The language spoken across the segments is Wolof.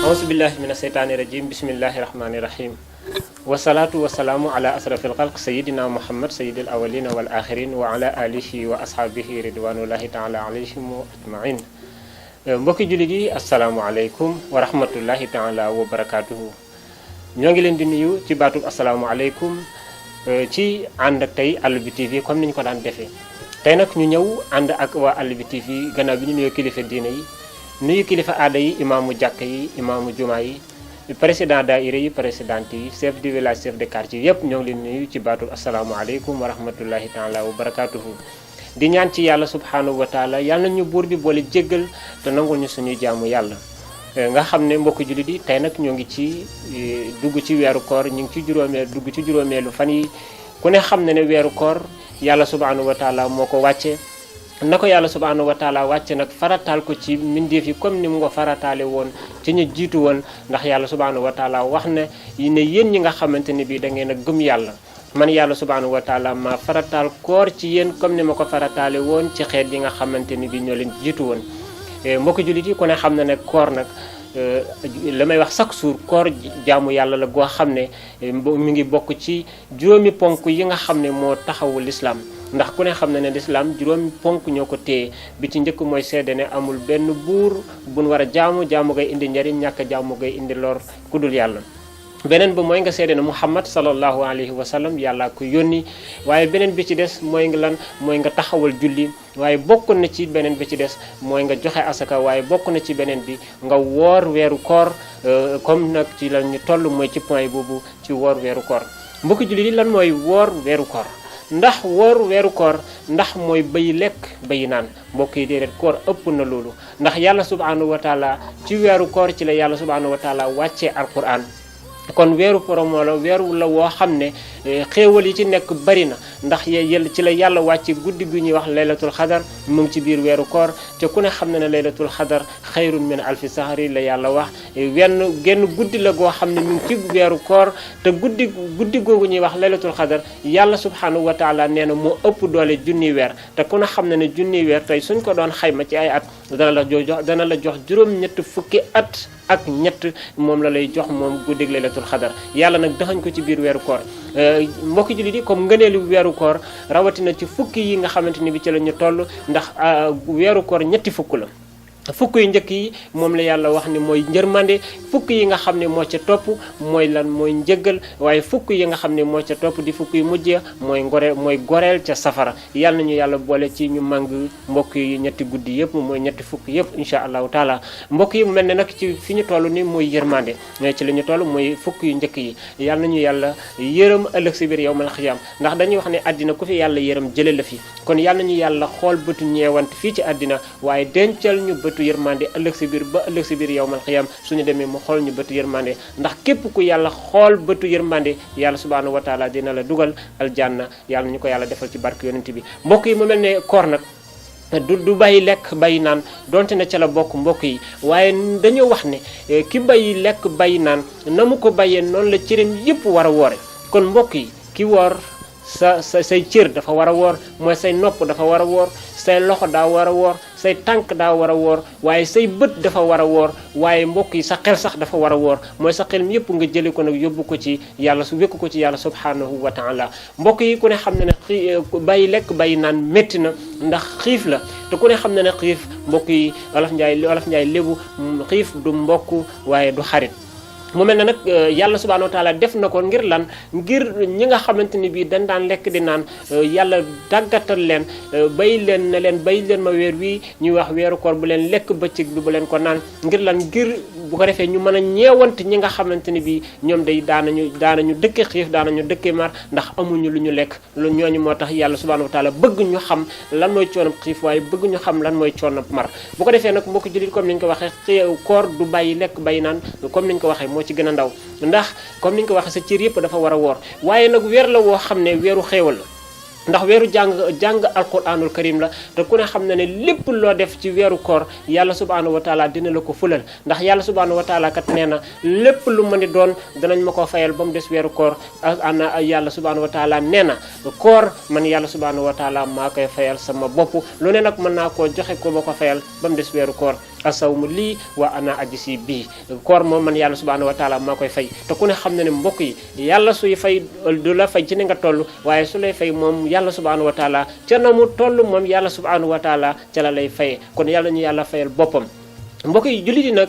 auzu billahi mina seytaani rajim bismillahi rahmani rahim wasalaatu wasalaamu ala asrafil xalq sayidina muhammad sayidil awalina wal axirin wa ala alihi wa ashaabihi ridwanullahi taala alayhim wa ajmain mbokki jullit yi asalaamualeykum wa rahmatullahi taala wa barakatuhu ñoo ngi leen di nuyu ci baatub asalaamualeykum ci ànd ak tey Àll bi TV comme ni ñu ko daan defee tey nag ñu ñëw ànd ak waa Àll bi TV gannaaw bi ñu nuyoo kilifa diine yi nuyu kilifa aada yi imaamu jàkk yi imaamu jumaa yi président daayira yi présidente yi chef de village chef de quartier yépp ñoo ngi leen nuyu ci baatub asalaamualeykum wa rahmatullahi taala wa barakatuhu di ñaan ci yàlla subhanahu wa taala yàlla na ñu buur bi boole jéggal te nangul ñu suñuy jaamu yàlla nga xam ne mbokki jullit yi tey nag ñoo ngi ci dugg ci weeru koor ñu ngi ci dugg ci juróomeelu fan yi ku ne xam ne ne weeru koor yàlla subhanahu wa taala moo ko wàcce na ko yàlla subhanahu wa taala wàcce nag farataal ko ci mbindeef yi comme ni mu ko farataale woon ci ñu jiitu woon ndax yàlla subhanahu wa taala wax ne yéen ñi nga xamante ne bii da ngeen a gëm yàlla man yàlla subhanahu wa taala ma farataal koor ci yéen comme ni ma ko farataale woon ci xeet yi nga xamante ni bii ñoo leen jiitu woon mbokki jullit yi ku ne xam na ne koor nag la may wax chaque jour koor jaamu yàlla la goo xam ne mi ngi bokk ci juróomi ponk yi nga xam ne moo taxawu lislaam ndax ku ne xam na ne lislaam juróomi ponk ñoo ko téye bi ci njëkk mooy seede ne amul benn buur buñ war a jaamu ngay indi njariñ ñàkk jaamu ngay indi lor ku dul yàlla beneen ba mooy nga seede ne Muhammad sallallahu alayhi wa sallam yàlla ko yónni waaye beneen bi ci des mooy nga lan mooy nga taxawal julli waaye bokk na ci beneen bi ci des mooy nga joxe asaka waaye bokk na ci beneen bi nga woor weeru koor comme nag ci la ñu toll mooy ci point boobu ci woor weeru koor mbokki julli yi lan mooy woor weeru koor ndax woor weeru koor ndax mooy bay lekk bay naan mbokk yi déedéet koor ëpp na loolu ndax yàlla subhanahu wa taala ci weeru koor ci la yàlla subhanahu wa taala wàccee alquran kon weeru promo la weeru la woo xam ne xéewal yi ci nekk bari na ndax ci la yàlla wàcce guddi gu ñuy wax laylatul xadar mu ngi ci biir weeru koor te ku ne xam ne ne laylatul xadar xayrun min alfi sahri la yàlla wax genn guddi la goo xam ne mu ngi ci weeru koor te guddi googu ñuy wax laylatul xadar yàlla subhanahu wa taala nee na moo ëpp doole junni weer te ku ne xam ne ne junni weer tey suñ ko doon xayma ci ay at dana la jox juróom-ñett fukki at ak ñett moom la lay jox moom guddig laylatul xadar yàlla nag daxañ ko ci biir weeru koor mbokki jullit yi comme ngëneelu weeru koor rawatina ci fukki yi nga xamante ni bi ci la ñu toll ndax weeru koor ñetti fukk la fukk yu njëkk yi moom la yàlla wax ne mooy njërmande fukk yi nga xam ne moo ca topp mooy lan mooy njëggal waaye fukk yi nga xam ne moo ca topp di fukk yu mujj mooy goreel ca safara yàlla nañu yàlla boole ci ñu màng mbokk yi ñetti guddi yëpp mooy ñetti fukk yëpp incha allahu taala mbokk yi mu mel ne nag ci fi ñu toll ni mooy yërmande ci la ñu toll mooy fukk yu njëkk yi yàlla nañu yàlla yërëm ëllëg si biir yawmal xiyaam ndax dañuy wax ne àddina ku fi yàlla yërëm jële la fi kon yàlla nañu yàlla xool bëtu ñeewant fii ci àddina waaye dencal ñu bëtu yërmande ëllëg si biir ba ëllëg si biir yawmal xiyaam suñu demee mu xool ñu bëtu yërmande ndax képp ku yàlla xool bëtu yërmande yàlla subhanahu wa taala dina la dugal aljanna yàlla ñu ko yàlla defal ci barke yonent bi mbokk yi mu mel ne koor nag du bàyyi lekk bàyyi naan donte ne ca la bokk mbokk yi waaye dañoo wax ne ki bàyyi lekk bàyyi naan na mu ko bàyyee noonu la cëram yëpp war a woore kon mbokk yi ki woor say cër dafa war a woor mooy say nopp dafa war a woor say loxo daa war a woor say tànk daa war a woor waaye say bët dafa war a woor waaye mbokk yi sa xel sax dafa war a woor mooy sa xel mi yëpp nga jële ko nag yóbbu ko ci yàlla wékk ko ci yàlla subhanahu wa taala mbokk yi ku ne xam ne ne bàyyi lekk bàyyi naan métti na ndax xiif la te ku ne xam ne ne xiif mbokk yi olof njaay lébu xiif du mbokk waaye du xarit mu mel ne nag yàlla subhanahu wa taala def na ko ngir lan ngir ñi nga xamante ni bii dañ daan lekk di naan yàlla tàggatal leen bay leen ne leen bay leen ma weer wii ñuy wax weeru koor bu leen lekk bëccëg bi bu leen ko naan ngir lan ngir bu ko defee ñu mën a ñeewant ñi nga xamante ni bii ñoom day daanañu dëkke xiif daanañu dëkke mar ndax amuñu lu ñu lekk lu ñooñu moo tax yàlla subhanahu wa taala bëgg ñu xam lan mooy coonab xiif waaye bëgg ñu xam lan mooy coonab mar bu ko defee nag mbokki jullit comme ni ñu ko waxee koor du bàyyi lekk bàyyi naan comme ni ñu ko waxee ci gën a ndaw ndax comme ni ñu ko waxee sa cër yëpp dafa war a woor waaye nag weer la woo xam ne weeru xéewal la ndax weeru jàng alquranul karim la te ku ne xam na ne lépp loo def ci weeru koor yàlla subhanahu wa taala dina la ko fulal ndax yàlla subhanahu wa taala kat nee na lépp lu mën di doon danañ ma ko fayal ba mu des weeru koor ana yàlla subhanahu wa taala nee na koor man yàlla subhanahu wa taala maa koy fayal sama bopp lu ne nag mën naa koo joxe ko ma ko fayal ba mu des weeru koor asawmu lii wa ana ajisi bii koor moom man yàlla subhanahu wa taala maa koy fay te ku ne xam ne ne mbokk yi yàlla suy fay du la fay ci ni nga toll waaye su lay fay moom yàlla subhanahu wa taala ca na mu toll moom yàlla subhanahu wa taala ca la lay fayee kon yàlla ñu yàlla fayal boppam mbokk yi jullit yi nag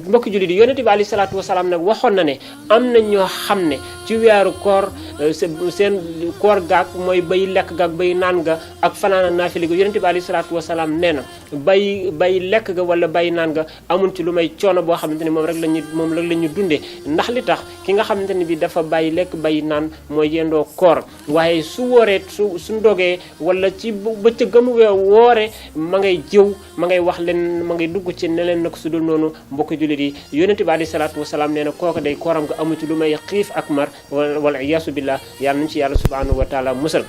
mbokk jullit yi yonente bi alayhi salaatu wasalaam nag waxoon na ne am na ñoo xam ne ci weeru koor seen koor gaag mooy bay lekk gaag bay naan ga ak fanaan naafili ga yonente bi alayhi salaatu wasalaam nee na bay lekk ga wala bay naan ga amun ci lu may coono boo xamante ne moom rek la ñu dundee ndax li tax ki nga xamante ne bi dafa bay lekk bay naan mooy yendoo koor waaye su wooree su ndogee wala ci bëccëgam woore ma ngay jëw ma ngay wax leen ma ngay dugg ci ne leen nag su dul noonu mbokk jullit yi yonente bi alayhi salaatu wasalaam nee na kooku day kooram nga amu ci lu may xiif ak mar wala iyaasu billah yàlla nañu ci yàlla subhanahu wa taala musal